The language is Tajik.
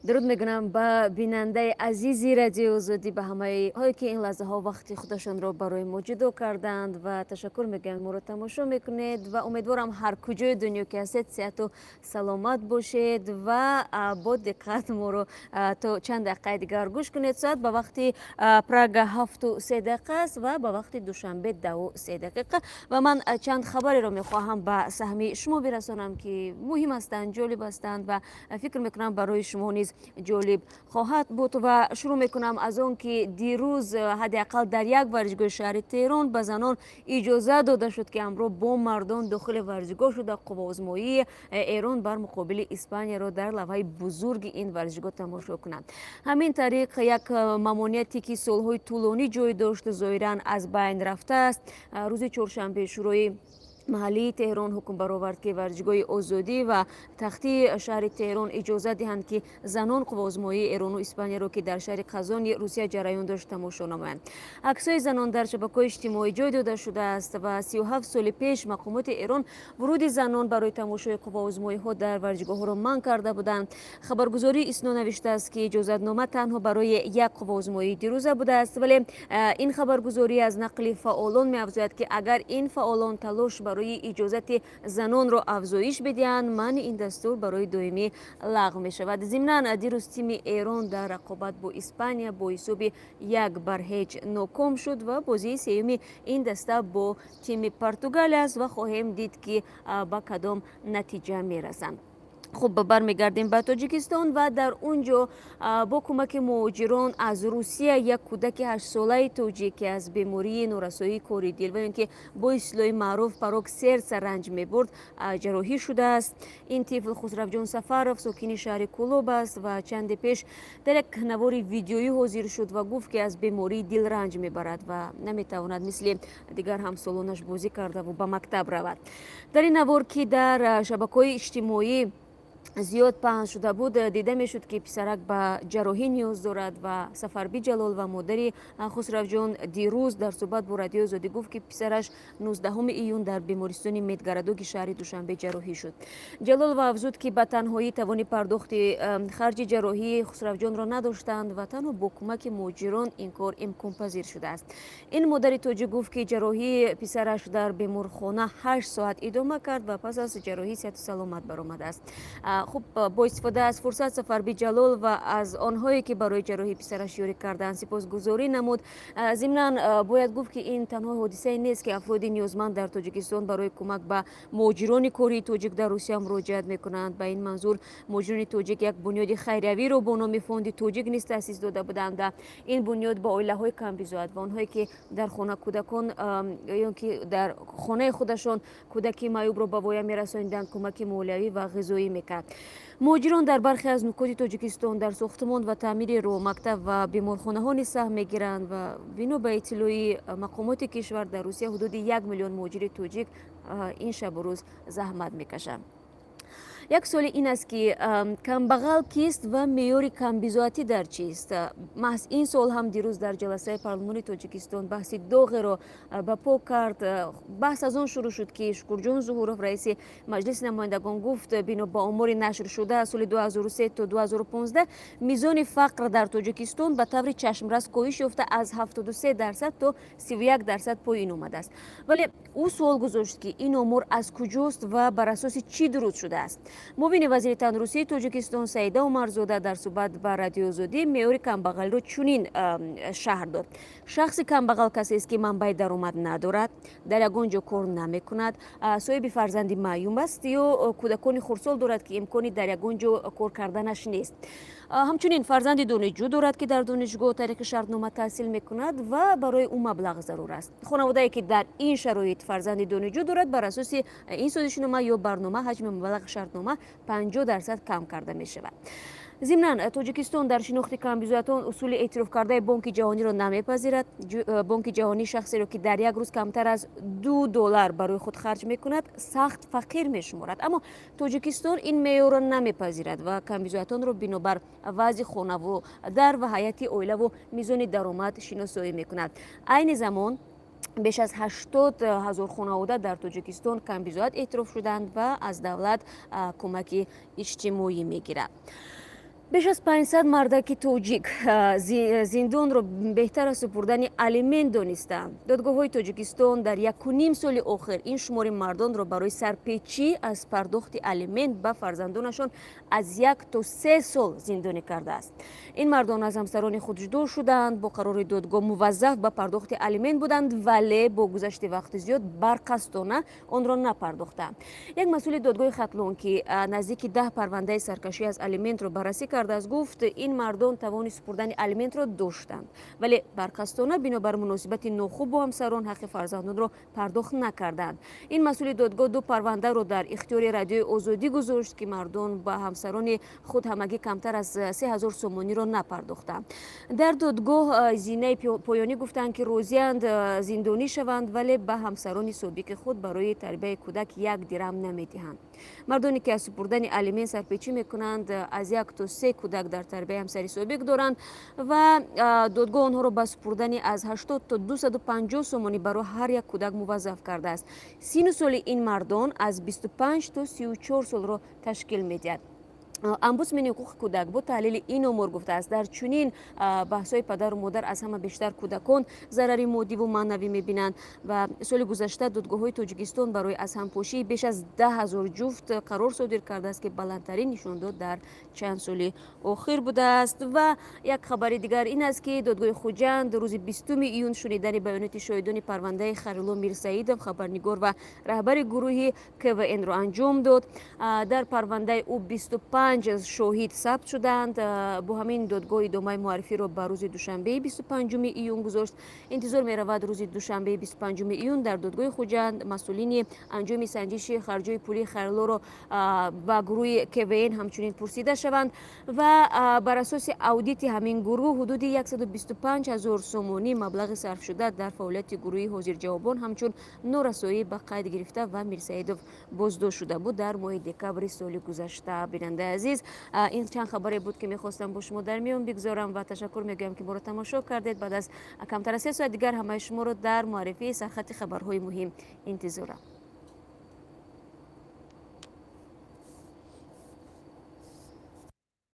Дуруд мекунам ба бинандаи азизи Радиои Озодӣ, ба ҳамаҳое, ки ин лаҳзаҳо вақти худашонро барои мо ҷудо карданд, ва ташаккур мегӯям, моро тамошо мекунед, ва умедворам, ҳар куҷои дунё ки ҳастед, сиҳату саломат бошед ва бо диққат моро то чанд дақиқаи дигар гӯш кунед. Соат ба вақти Прага 7:03 аст ва ба вақти Душанбе 10:03, ва ман чанд хабареро мехоҳам ба саҳми шумо бирасонам, ки муҳим ҳастанд, ҷолиб ҳастанд ва фикр мекунам, барои шумо низ ҷолиб хоҳад буд. Ва шурӯъ мекунам аз он, ки дирӯз ҳадди ақал дар як варзишгоҳи шаҳри Теҳрон ба занон иҷоза дода шуд, ки ҳамроҳ бо мардон дохили варзишгоҳ шуда, қувваозмоии Эрон бар муқобили Испанияро дар лавҳаи бузурги ин варзишгоҳ тамошо кунанд. Ҳамин тариқ, як мамониате, ки солҳои тӯлонӣ ҷой дошт, зоҳиран аз байн рафтааст. Рӯзи чоршанбе Шӯрои маҳаллии Теҳрон ҳукм баровард, ки варзишгоҳи Озодӣ ва Тахтии шаҳри Теҳрон иҷоза диҳанд, ки занон қувваозмоии Эрону Испанияро, ки дар шаҳри Қазони Русия ҷараён дошт, тамошо намоянд. Аксҳои занон дар шабакаҳои иҷтимоӣ ҷой дода шудааст ва 37 соли пеш мақомоти Эрон вуруди занон барои тамошои қувваозмоиҳо дар варзишгоҳҳоро манъ карда буданд. Хабаргузории ИСНО навиштааст, ки иҷозатнома танҳо барои як қувваозмоии дирӯза будааст, вале ин хабаргузорӣ аз нақли фаъолон меафзояд, ки агар ин фаъолон талош барои иҷозати занонро афзоиш бидиҳанд, манъи ин дастур барои доимӣ лағв мешавад. Зимнан, дирӯз тими Эрон дар рақобат бо Испания бо ҳисоби 1-0 ноком шуд ва бозии сеюми ин даста бо тими Португалия аст ва хоҳем дид, ки ба кадом натиҷа мерасанд. Хуб, бармегардем ба Тоҷикистон ва дар он ҷо бо кӯмаки муҳоҷирон аз Русия як кӯдаки 8-солаи тоҷик, ки аз бемории норасоии кори дил ва ё ин ки бо истилоҳи маъруф порок сердца ранҷ мебурд, ҷарроҳӣ шудааст. Ин тифл Хусравҷон Сафаров, сокини шаҳри Кӯлоб аст ва чанде пеш дар як навори видеоӣ ҳозир шуд ва гуфт, ки аз бемории дил ранҷ мебарад ва наметавонад мисли дигар ҳамсолонаш бозӣ кардаву ба мактаб равад. Дар ин навор, ки дар шабакаҳои иҷтимоӣ зиёд паҳн шуда буд, дида мешуд, ки писарак ба ҷарроҳӣ ниёз дорад. Ва Сафарби Ҷалол ва модари Хусравҷон дирӯз дар суҳбат бо Радиои Озодӣ гуфт, ки писараш 19 июн дар бемористони Медгородоки шаҳри Душанбе ҷарроҳӣ шуд. Ҷалолова афзуд, ки ба танҳоӣ тавони пардохти харҷи ҷарроҳии Хусравҷонро надоштанд ва танҳо бо кӯмаки муҳоҷирон ин кор имконпазир шудааст. Ин модари тоҷик гуфт, ки ҷарроҳии писараш дар беморхона 8 соат идома кард ва пас аз ҷарроҳӣ сиҳату саломат баромадааст. Хуб, бо истифода аз фурсат Сафарби Ҷалол ва аз онҳое, ки барои ҷарроҳии писараш ёрӣ карданд, сипосгузорӣ намуд. Зимнан, бояд гуфт, ки ин танҳо ҳодисае нест, ки афроди ниёзманд дар Тоҷикистон барои кӯмак ба муҳоҷирони кории тоҷик дар Русия муроҷиат мекунанд. Ба ин манзур муҳоҷирони тоҷик як бунёди хайриявиро бо номи Фонди Тоҷик низ таъсис дода буданд. Ин бунёд ба оилаҳои камбизоат ва онҳое, ки дар хона кӯдакон ё ки дар хонаи худашон кӯдаки маъюбро ба воя мерасониданд, кӯмаки молиявӣ ва ғизоӣ мекард. Муҳоҷирон дар бархе аз нуқоти Тоҷикистон дар сохтмон ва таъмири роҳ, мактаб ва беморхонаҳо низ саҳм мегиранд ва бино ба иттилои мақомоти кишвар, дар Русия ҳудуди 1 миллион муҳоҷири тоҷик ин шабу рӯз заҳмат мекашанд. Як суоли ин аст, ки камбағал кист ва меъёри камбизоатӣ дар чист? Маҳз ин суол ҳам дирӯз дар ҷаласаи парлумони Тоҷикистон баҳси доғеро ба по кард. Баҳс аз он шурӯъ шуд, ки Шукурҷон Зуҳуров, раиси Маҷлиси намояндагон, гуфт, бино ба омори нашршуда, аз соли 2003 то 2015 мизони фақр дар Тоҷикистон ба таври чашмрас коҳиш ёфта, аз 73% то 31% поён омадааст. Вале ӯ суол гузошт, ки ин омор аз куҷост ва бар асоси чӣ дуруст шудааст. Муовини вазири тандурустии Тоҷикистон Саида Умарзода дар суҳбат ба Радиои Озодӣ меъёри камбағалиро чунин шарҳ дод: шахси камбағал касест, ки манбаи даромад надорад, дар ягон ҷо кор намекунад, соҳиби фарзанди маъюб аст ё кӯдакони хурдсол дорад, ки имкони дар ягон ҷо кор карданаш нест, ҳамчунин фарзанди донишҷӯ дорад, ки дар донишгоҳ тариқи шартнома таҳсил мекунад ва барои ӯ маблағ зарур аст. Хонаводае, ки дар ин шароит фарзанди донишҷӯ дорад, бар асоси ин созишнома ё барнома ҳаҷми маблағи шартнома 50% кам карда мешавад. Зимнан, Тоҷикистон дар шинохти камбизоатон усули эътирофкардаи Бонки Ҷаҳониро намепазирад. Бонки Ҷаҳонӣ шахсеро, ки дар як рӯз камтар аз 2 доллар барои худ харҷ мекунад, сахт фақир мешуморад. Аммо Тоҷикистон ин меъёрро намепазирад ва камбизоатонро бинобар вазъи хонаву дар ва ҳайати оилаву мизони даромад шиносоӣ мекунад. Айни замон беш аз 80 000 хонавода дар Тоҷикистон камбизоат эътироф шуданд ва аз давлат кӯмаки иҷтимоӣ мегирад. Беш аз 500 мардаки тоҷик зиндонро беҳтар аз супурдани алимент донистаанд. Додгоҳҳои Тоҷикистон дар 1,5 соли охир ин шумори мардонро барои сарпечӣ аз пардохти алимент ба фарзандонашон аз 1 то 3 сол зиндонӣ кардааст. Ин мардон аз ҳамсарони худ ҷудо шудаанд, бо қарори додгоҳ муваззаф ба пардохти алимент буданд, вале бо гузашти вақти зиёд барқасдона онро напардохтаанд. Як масъули додгоҳи Хатлон, ки наздики 10 парвандаи саркашӣ аз алиментро баррасӣ кардааст, гуфт, ин мардон тавони супурдани алиментро доштанд, вале барқасдона бинобар муносибати нохуб бо ҳамсарон ҳаққи фарзандонро пардохт накарданд. Ин масъули додгоҳ ду парвандаро дар ихтиёри Радиои Озодӣ гузошт, ки мардон ба ҳамсарони худ ҳамагӣ камтар аз 3000 сомониро напардохтанд. Дар додгоҳ зинаи поёнӣ гуфтанд, ки розианд зиндонӣ шаванд, вале ба ҳамсарони собиқи худ барои тарбияи кӯдак як дирам намедиҳанд. Мардоне, ки аз супурдани алимент сарпечӣ мекунанд, аз як то се кӯдак дар тарбияи ҳамсари собиқ доранд ва додгоҳ онҳоро ба супурдани аз 80 то 250 сомонӣ барои ҳар як кӯдак муваззаф кардааст. Сину соли ин мардон аз 25 то 34 солро ташкил медиҳад. Омбудсмени ҳуқуқи кӯдак бо таҳлили ин омор гуфтааст, дар чунин баҳсҳои падару модар аз ҳама бештар кӯдакон зарари моддиву маънавӣ мебинанд. Ва соли гузашта додгоҳҳои Тоҷикистон барои аз ҳампошии беш аз 10 000 ҷуфт қарор содир кардааст, ки баландтарин нишондод дар чанд соли охир будааст. Ва як хабари дигар ин аст, ки додгоҳи Хуҷанд рӯзи 20 июн шунидани баёноти шоҳидони парвандаи Хайрулло Мирсаидов, хабарнигор ва раҳбари гурӯҳи КВН-ро анҷом дод. Дар парвандаи ӯ 25 шоҳид сабт шудаанд. Бо ҳамин додгоҳ идомаи муаррифиро ба рӯзи душанбеи 25 июн гузошт. Интизор меравад, рӯзи душанбеи 25 июн дар додгоҳи Хуҷанд масъулини анҷоми санҷиши харҷҳои пулии Хайруллоро ба гурӯҳи КВН ҳамчунин пурсида шаванд. Ва бар асоси аудити ҳамин гурӯҳ ҳудуди 125 ҳазор сомонӣ маблағи сарфшуда дар фаъолияти гурӯҳи ҳозирҷавобон ҳамчун норасоӣ ба қайд гирифта ва Мирсаидов боздошт шуда буд дар моҳи декабри соли гузашта. Бинандаи азиз, ин чанд хабаре буд, ки мехостам бо шумо дар миён бигзорам, ва ташаккур мегӯям, ки моро тамошо кардед. Баъд аз камтар аз 3 соат дигар ҳамаи шуморо дар муаррифии сархати хабарҳои муҳим интизорам.